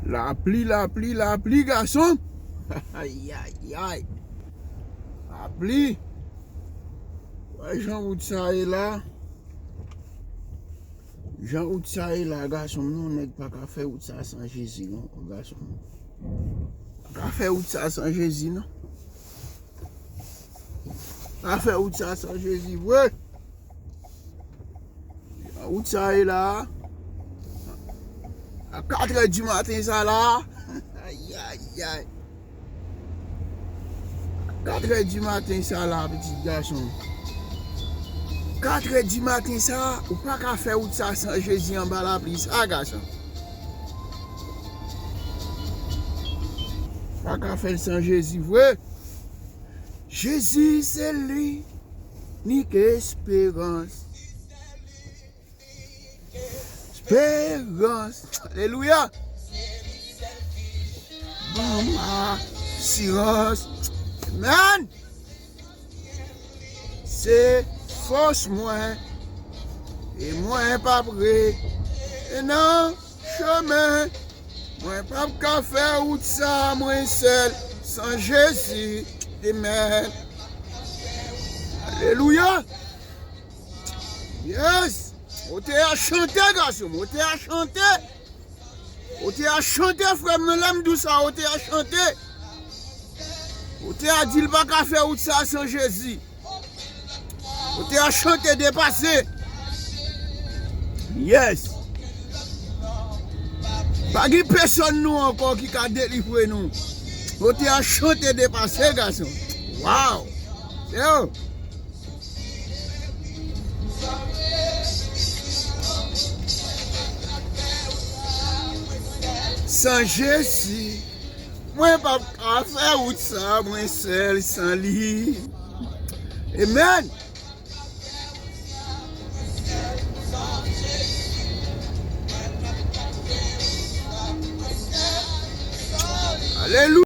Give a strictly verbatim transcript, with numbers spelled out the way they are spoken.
Lapli, lapli, lapli, gason. Ayayay. Lapli. Wè jan wout sa ye la. Jan wout sa ye la, gason m, non, nèg pa ka fè wout sa san Jezi, non, gason m. Pa ka fè wout sa san Jezi, non. Pa fè wout sa san Jezi, vre. Jan wout sa ye la, a katrè di maten sa la, ayayay. Katrè di maten sa la, pitit gason. Katrè di maten sa, ou pa ka fè wout sa san Jezi anba lapli sa, gason. Pa ka fè l san Jezi, vre. Jezi, se li, nik esperans. Esperans. Alelouya. Ban m asirans. Amen. Se fòs mwen. E mwen p ap rete nan chemen. Mwen p ap ka fè wout sa mwen sèl san Jezi. Amen. Alelouya. Yes. Otè a chante, gason m. Otè a chante. Otè a chante, frè m, nan lè m di w sa, otè a chante. Otè a di l pa ka fè wout sa san Jezi. Otè a chante depase. Yes. Pa gen pèsonn nou ankò ki ka delivre nou. Otè a chante depase, gason. Wow. Yo. San Jezi, mwen p ap ka fè wout sa mwen sèl san li. Amen. Alelouya.